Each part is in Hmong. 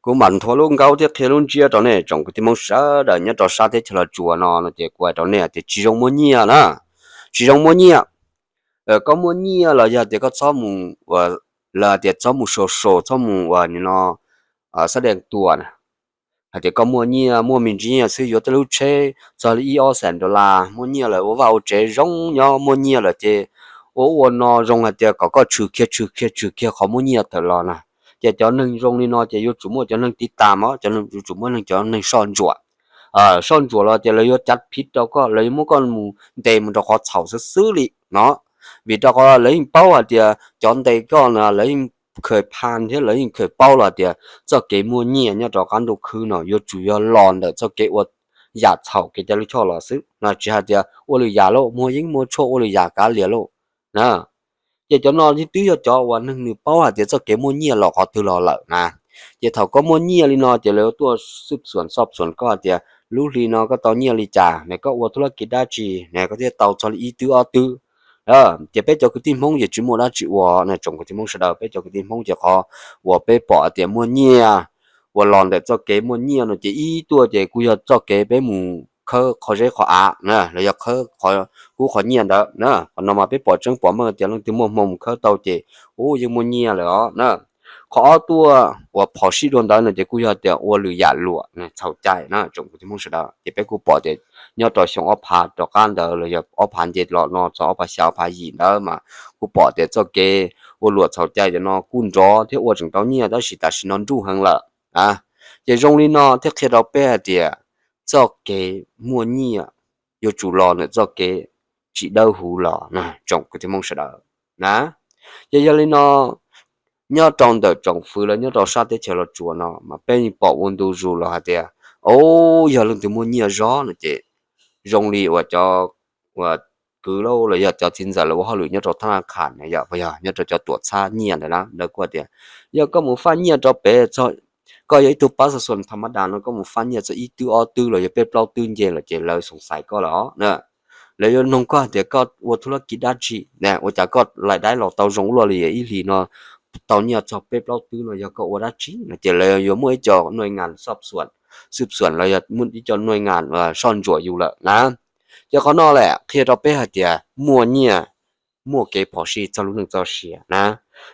Kuv mam nthuav lub nkaub thiab qhia lub ntsiab rau nej tsoom kwv tij Hmoob sawv daws nyob rau sab teb chaws Los Tsuas no no ces kuv hais rau nej tias tsis zoo muaj nyiaj na, tsis zoo muaj nyiaj. Koj muaj nyiaj los yog tias koj txhob mus, lawv tias txhob mus social, txhob mus ua ni no, sab dees tuas na, hais tias koj muaj nyiaj, muaj me ntsis nyiaj xwb yuav tej lub tsheb txog li ib ob xees dollar, muaj nyiaj lawm ua vaj ua tsev zoo nyob, muaj nyiaj lawm ces ua ua no zoo hais tias kom koj tshwm kiag tshwm kiag tshwm kiag qhov muaj nyiaj tawm los na. Ces cov neeg zoo li no ces yuav tsum muaj cov neeg tiv tam os, cov neeg yuav tsum muaj neeg, cov neeg soj ntsuam. Soj ntsuam los tias lawv yuav cav phiv rau koj, lawv yuav muab koj mus ntes mus rau qhov txhaum xwb xwb li no. Vim rau qhov lawv yeej paub hais tias cov ntes koj no lawv yeej khaws pha thiab lawv yeej khaws paub los tias txoj kev muaj nyiaj nyob rau qab ntuj khwb no yuav tsum yog los ntawm txoj kev ua yam txhaum kev cai lub choj los xwb no, tsis hais tias ua lwm yam lauj, muag yeeb muag tshuaj ua lwm yam kav liam lauj na. Ces cov no twb yog cov uas neeg nws paub hais tias txoj kev muaj nyiaj los qhov twg los lawm na. Ces thaum koj muaj nyiaj li no ces lawv yuav tuaj xwb xuam xob xuam koj hais tias lub hli no koj tau nyiaj li cas ne, koj ua thuj lab kiv dab tsi ne koj thiaj tau txog li ib twb ob twb. Ces peb cov kwv tij Hmoob ces tsis muaj dab tsi ua na tsoom kwv tij Hmoob sawv daws, peb cov kwv tij Hmoob ces qhov uas peb pom hais tias muaj nyiaj uas los ntawm txoj kev muaj nyiaj no ces ib tuaj ces kuj yog txoj kev peb mus khawb qhov zeb qhov av na los yog khawb qhov kub qhov nyiaj ntawd na. Qhov no mas peb pom tseeb pom meej tias leej twg muaj hmoo mus khawb tau ces ub yeej muaj nyiaj lawm os na. Qhov ob tuaj uas phom sij dua ntawd no ces kuj yog tias ua lwm yam luam txhaum cai na tsoom kwv tij Hmoob sawv daws. Ces peb kuj pom tias nyob rau xyoo ob phav rov qab ntawd los yog ob phav nce los no txog ob phav xya ob phav yim ntawd mas kuj pom tias txoj kev ua luam txhaum cai cov no kuj nrov thiab ua tseem tau nyiaj tab sis tam sim no nruj heev lawm. Ces zoo li no thiaj qhia rau peb hais tias txoj kev muaj nyiaj yuav tsum los ntawm txoj kev tsis dawb huv los na tsoom kwv tij Hmoob sawv daws na. Ces yog li no nyob rau ntawm tsoom fwv lawv nyob rau sab teb chaws Los Tsuas no mas peb yeej pom ua ntu zus los hais tias, o, yog leej twg muaj nyiaj zog no ces zoo li uas cov uas kwv lauj los yog cov txiv ntxawm lawv ua hauj lwm nyob rau thab laj khas na yom, yog nyob rau cov tuam txhab nyiaj ntawd na, lawv kuj tias yog koj mus faj nyiaj rau pem txog, koj yog ib tug pab xa xuas tham mab das no koj mus faj nyiaj txog ib twb ob twb los yog peb plaub twb nce lawm ces lawv xoom xais koj lawm os na. Lawv yuav noog koj tias koj ua thuj lab kiv dab tsi na, ua cas koj laim daib los tau zoo ua luaj li ib hlis no tau nyiaj txog peb plaub twb no yog koj ua dab tsi no ces lawv yuav muaj ib co nuj ngas xob xuam, xwb xuam los yog muaj ib co nuj ngas soj ntsuam yus lawm na. Ces qhov no lawm qhia rau peb hais tias muaj nyiaj muaj kev phom sij txog lub neej txoj sia na.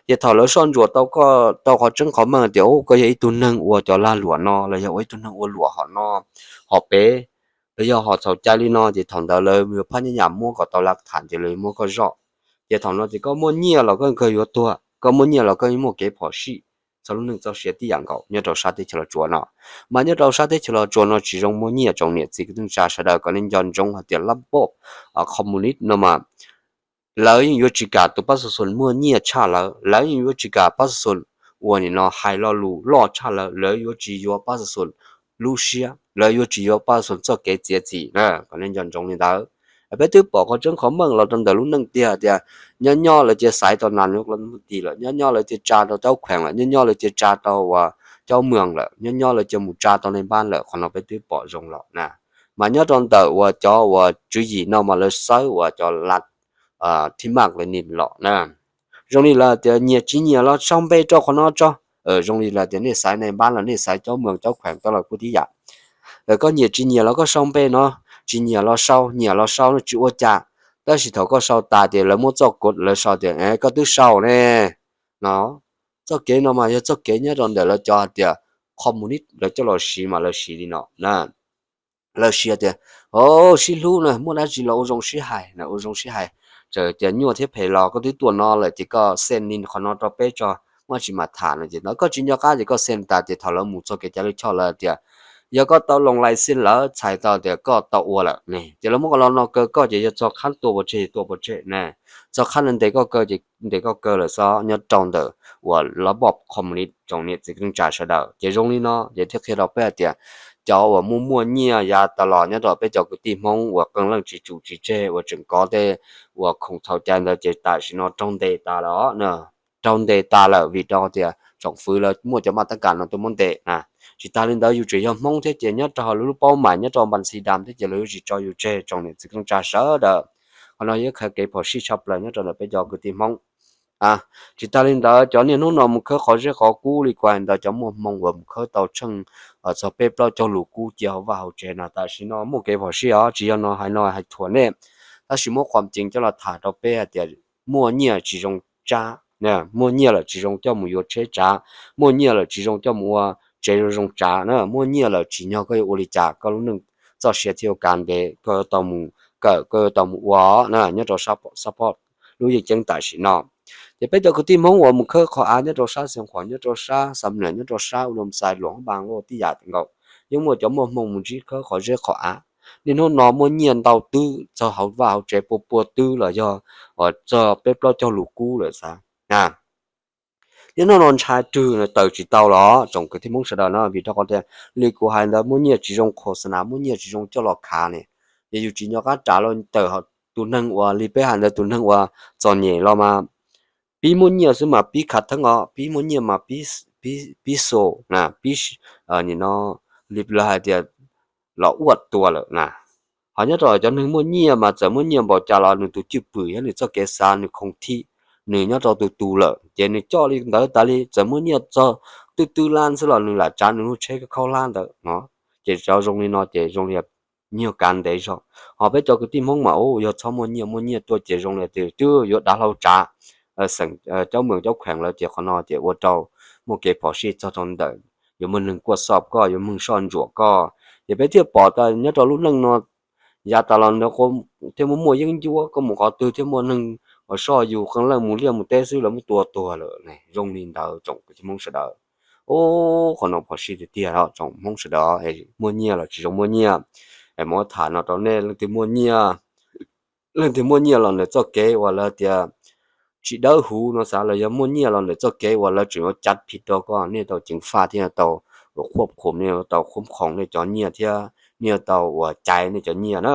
Ces thaum lawv soj ntsuam tau koj tau qhov tseeb qhov meej tias koj yog ib tug neeg ua cov lag luam no los yog ua ib tug neeg ua luam hom no hom pem los yog hom txhaum cai li no ces thaum ntawd lawv yuav phaj nyab nyam muab kom tau lav tham ces lawv yuav muab koj zoj. Ces thaum no ces koj muaj nyiaj los koj kawg yuav tuag, koj muaj nyiaj los koj muaj kev phom sij txog lub neej txoj sia tib yam nkaus nyob rau sab teb chaws Los Tsuas no. Mas nyob rau sab teb chaws Los Tsuas no tsis zoo muaj nyiaj tsoom niam txiv kwv tij neej tsa sawv daws kom nej nco ntsoov hais tias lab npoj communist no mas lawv yeej yuav tsis kam tus pab xa xuas muaj nyiaj tshaj lawv, lawv yeej yuav tsis kam pab xa xuas ua nim no hais lo lus loj tshaj lawv, lawv yuav tsis yuav pab xa xuas lub siab, lawv yuav tsis yuav pab xa xuas txoj kev txiav txim na, kom nej nco ntsoov li ntawd. Peb twb pom qhov tseeb qhov meej los rau ntawm lub neej tiag tias nyob nyob lawv cia xaiv tau nas nyob mus tis lawm, nyob nyob lawv cia tsa rau caub khees lawm, nyob nyob lawv cia tsa rau uas caub moos lawm, nyob nyob lawv cia mus tsa tau nej npab lawm, qhov no peb twb pom zoo los na. Mas nyob rau ntawm uas cov uas tswv yim no mas lawv xawb uas cov la thib maj lawv nim los na. Zoo li lawv tias nyias tsis nyias los sau npe rau qhov no tso. Zoo li lawv tias nej xaiv nej npab los nej xaiv caub moos caub khees tau los kuj tib yam. Koj nyias tsis nyias los koj sau npe no, tsis nyias los sau, nyias los sau no tsis ua cas. Tab sis thaum koj sau tas ces lawv muab txoj kod lawv sau tias koj twb sau ne no. Txoj kev no mas yog txoj kev nyob rau ntawm lawv cov hais tias communist lawv coj los siv mas lawv siv li no na. Lawv siv tias, o, sib hlub na, muaj dab tsi los ua zoo sib hais na, ua zoo sib hais. Txawm tias nyuaj thiab phem los koj twb tuaj no lawm ces koj send link qhov no rau peb tso, muaj tsis mam tham no ces ntawd koj tsis nco qab ces koj send tas ces thaum lawv mus txog kev cai lub choj lawv tias yog koj tau loos license lawm txhais tau tias koj tau ua lawm ne, ces lawv muab koj los no kaw koj ces yog txog qhab tua pov tseg tua pov tseg ne, txog qhab ntes koj kaw ces ntes koj kaw lawm xwb nyob rau ntawm uas lab npoj communist tsoom niam txiv kwv tij neej tsa sawv daws. Ces zoo li no ces thiaj qhia rau peb hais tias cov uas muaj muaj nyiaj yav tas los nyob rau peb cov kwv tij Hmoob uas qee leej tsis tsum tsis tseg uas tseem kov tej uas khoom txhaum cai ntawd ces tam sim no raug ntes tas lawm os. Raug ntes tas lawm vim rau tias tsoom fwv lawv muaj cov maj tab kam no tuaj muab ntes na. Tsis tas li ntawd yus tseem yog Hmoob thiab ces nyob rau hauv lub paub mais nyob rau npas xi dam thiab ces lawv yuav tsis tso yus tseg tsoom niam txiv kwv tij neej tsa sawv daws. Qhov no yog qhov kev phom sij tshaj plaws nyob rau ntawm peb cov kwv tij Hmoob. Tsis tas li ntawd, cov niaj hnub no mus khawb qhov zeb qhov kub li kuv hais ntawd, cov muaj hmoo uas mus khawb tau tsheej txog peb plaub caug lus kub cia hauv vaj hauv tsev no, tam sim no muaj kev phom sij os. Tsis yog no hais no hais thuam nej, tab sis muab qhov tseeb coj los tham rau peb hais tias muaj nyiaj tsis zoo tsav, muaj nyiaj lawm tsis zoo coj mus yuav tsheb tsav, muaj nyiaj lawm tsis zoo coj mus ua tsev zoo zoo tsav na. Muaj nyiaj lawm tsim nyog koj yuav ua li cas koj lub neej txoj sia thiaj yuav kav ntev, koj yuav tau mus kawm, koj yuav tau mus ua na, nyob rau sab pom lub yeej ceeb tam sim no. Ces peb cov kwv tij Hmoob uas mus khawb qhov av nyob rau sab Xeev Khuam, nyob rau sab Xam Nuam, nyob rau sab U Lom Xais, Luam Hab Npas, Luam tij yam nkaus, yeej muaj cov muaj hmoo mus ntsib khawb qhov zeb qhov av. Niaj hnub no muaj nyiaj ntau twb txog hauv vaj hauv tsev pua pua twb los yog txog peb plaub caug lus kub lawm xav. Niaj hnub no ntshai rwg tawm tsis tau los tsoom kwv tij Hmoob sawv daws na, vim rau qhov tias li kuv hais ntawd muaj nyiaj tsis zoo khos xas nas, muaj nyiaj tsis zoo coj los khav ne. Ces yus tsis nco qab ras los tawm tus neeg uas li peb hais ntawd, tus neeg uas txom nyem los mas pib muaj nyiaj xwb mas pib khav theeb os, pib muaj nyiaj mas pib xus na, pib nim no li lawv hais tias los uaj tua lawm na. Ho nyob rau cov neeg muaj nyiaj mas txawm muaj nyiaj npaum cas los nws tus cwj pwm thiab nws txoj kev xav nws khoov thib, nws nyob rau tus tus lawm ces nws coj li ntawd tas li. Txawm muaj nyiaj txog twb twb lab xwb los nws lam tsav nws lub tsheb khaub hlab ntawd no. Ces cov zoo li no ces zoo li nyuag kav ntev zog. Ho peb cov kwv tij Hmoob mas ub, yog txhob muaj nyiaj, muaj nyiaj tuaj ces zoo li tias twb yuav dav hlau tsav. Xeem cov moos cov kheem lawv ces qhov no ces ua rau muaj kev phom sij txog rau ntawm yuav muaj neeg kuaj xoj koj, yuav muaj neeg soj ntsuam koj. Ces peb thiaj pom tas nyob rau lub neej no yav tas los ntawd thiaj muaj muaj yeeb ncuab, koj mus qhov twg thiaj muaj neeg uas soj yus, qee leej mus liaj mus teb xwb lawv muab tua tuag lawm. Zoo li ntawd tsoom kwv tij Hmoob sawv daws. Ub, qhov no phom sij tiag tiag tsoom Hmoob sawv daws. Muaj nyiaj los tsis zoo muaj nyiaj. Es muab tham no rau nej, leej twg muaj nyiaj, leej twg muaj nyiaj los ntawm txoj kev uas lawv tias tsis dawb huv no xav, los yog muaj nyiaj los ntawm txoj kev uas lawv tseem yuav cav phim rau koj, nej tau ceev faj thiab tau uas khuab khum, nej tau khuab khoom nej cov nyiaj thiab nej tau uas caiv nej cov nyiaj na,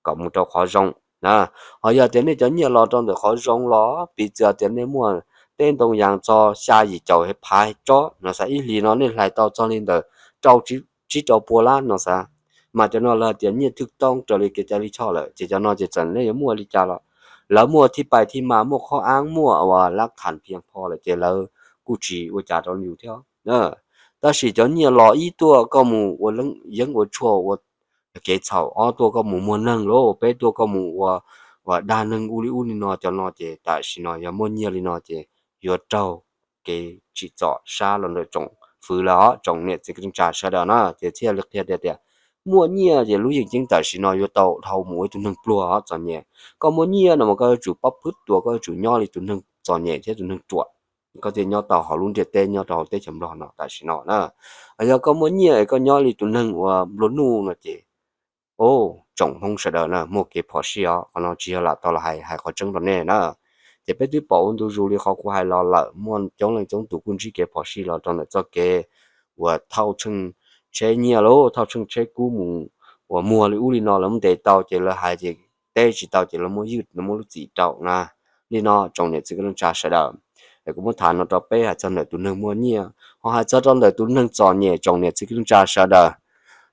kom mus rau qhov zoo na. Ho yog tias nej cov nyiaj los rau ntawm qhov zoo los piv txwv tias nej muaj teb ntoo yas txog xya yim caum phav tsob no xav, ib hlis no nej hlais tau txog li ntawm rau tsib rau pua lab no xav, mas cov no lawv tias nyiaj thwj toob raws li kev cai lij choj lawm. Ces cov no ces txawm nej yuav muaj li cas los lawv muaj thij pais thij mas, muaj qhov ab, muaj uas lab kham phiaj pho lawm ces lawv kuj tsis ua cas rau yus thiab. Tab sis cov nyiaj los ib tuaj koj mus ua yeeb ua tshuaj ua kev txhaum, ob tuaj koj mus muag neeg lauj, peb tuaj koj mus ua uas dag neeg ub li ub li no, cov no ces tam sim no yog muaj nyiaj li no ces yuav raug kev tsim txom sab los ntawm tsoom fwv lawm os tsoom niam txiv kwv tij neej tsa sawv daws na. Ces thiaj li qhia tias muaj nyiaj ces lub yeej ceeb tam sim no yuav tau dhau mus ua ib tug neeg pluag os txom nyem. Koj muaj nyiaj no mas koj yuav tsum pab pwb tuas, koj yuav tsum nyob li tus neeg txom nyem thiab tus neeg ruam, koj thiaj nyob tau hauv lub ntiaj teb, nyob rau hauv teb chaws Nplog no tam sim no na. Yog koj muaj nyiaj es koj nyob li tus neeg uas nplua nuj no ces, o, tsoom Hmoob sawv daws na, muaj kev phom sij os. Qhov no tsis yog lam tau los hais, hais qhov tseeb rau nej na. Ces peb twb pom ua ntu zus li qhov kuv hais los lawm, muaj coob leej coob tus kuj ntsib kev phom sij los rau ntawm txoj kev uas thauj tsheej tsheb nyiaj lauj, thauj tsheej tsheb kub mus uas muag li ub li no, lawv muab ntes tau ces lawv hais ces teb tsis tau ces lawv muab ywj, lawv muab lub txim rau na. Li no tsoom niam txiv kwv tij neej tsa sawv daws, es kuv muab tham no rau peb hais txog ntawm tus neeg muaj nyiaj, ho hais txog rau ntawm tus neeg txom nyem tsoom niam txiv kwv tij neej tsa sawv daws.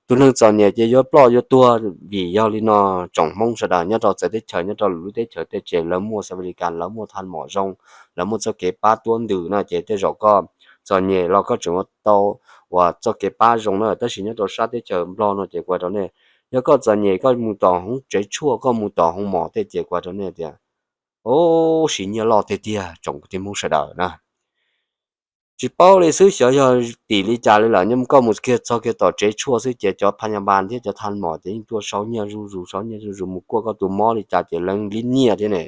Tus neeg txom nyem ces yuav ploj yuav tuag vim yog li no tsoom Hmoob sawv daws nyob rau txawv teb chaws, nyob rau lwm lub teb chaws tej ces lawv muaj xas vis li kas, lawv muaj thaj mom zoo, lawv muaj txoj kev pab tuab ntws no ces tej zaum koj txom nyem los koj tseem yuav tau uas txoj kev pab zoo na. Tab sis nyob rau sab teb chaws Nplog no ces kuv hais rau nej, yog koj txom nyem koj mus tom hoob tsev tshuaj, koj mus tom hoob mom tej ces kuv hais rau nej tias, o, siv nyiaj loj tiag tiag tsoom kwv tij Hmoob sawv daws na. Tsis paub li xwb, xyov yog tim li cas li lawm, nyob koj mus kiag txog kiag tom tsev tshuaj xwb ces cov phas nyas npas thiab cov thaj mom ces yeej tuaj sau nyiaj zuj zus, sau nyiaj zuj zus mus kuaj koj tus mob li cas ces lawv li nyiaj thiab ne.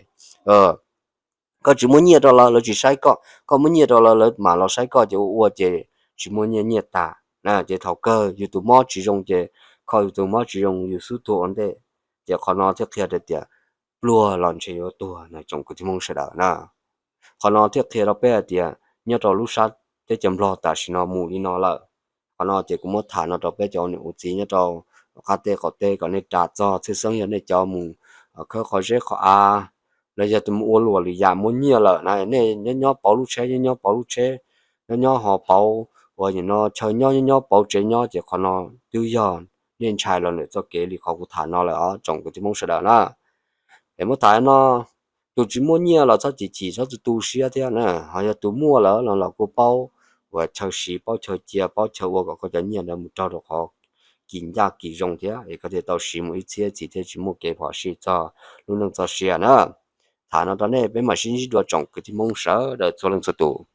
Koj tsis muaj nyiaj rau lawv, lawv tsis saib koj, koj muaj nyiaj rau lawv, lawv mam los saib koj ces ua ua ces tsis muaj nyiaj, nyiaj tas na. Ces thaum kawg yus tus mob tsis zoo ces kho yus tus mob tsis zoo yus xub tuag ua ntej. Ces qhov no thiaj qhia tias pluag los ntshe yuav tuag na tsoom kwv tij Hmoob sawv daws na. Qhov no thiaj qhia rau peb hais tias nyob rau lub sab teb chaws Nplog tam sim no mus li no lawm. Qhov no ces kuv muab tham no rau peb cov ua niam ua txiv nyob rau qab teb qaum teb kom nej ras txog, tshwj xeeb yog nej cov mus khawb qhov zeb qhov av, los yog tus mus ua luam lwm yam muaj nyiaj lawm na, nej nyob nyob pauv lub tsheb, nyob nyob pauv lub tsheb, nyob nyob ho pauv uas nim no chaw nyob, nyob nyob pauv tsev nyob ces qhov no twb yog nej ntshai los ntawm txoj kev li qhov kuv tham no lawm os tsoom kwv tij Hmoob sawv daws na. Es muab tham no, Tus tsis muaj nyiaj los txhob chim chim, txhob tu tu siab thiab na. Ho yog tus muaj lawm los los kuj paub uas chaw siv, paub chaw cia, paub chaw ua kom koj cov nyiaj ntawd mus raug rau qhov kis ncaj kis zoo thiab es koj thiaj tau siv mus ib txhiab txhis thiaj tsis muaj kev phom sij txog lub neej txoj sia na. Tham no rau nej, peb mam sib ntsib dua tsoom kwv tij Hmoob sawv daws txhua leej txhua tus.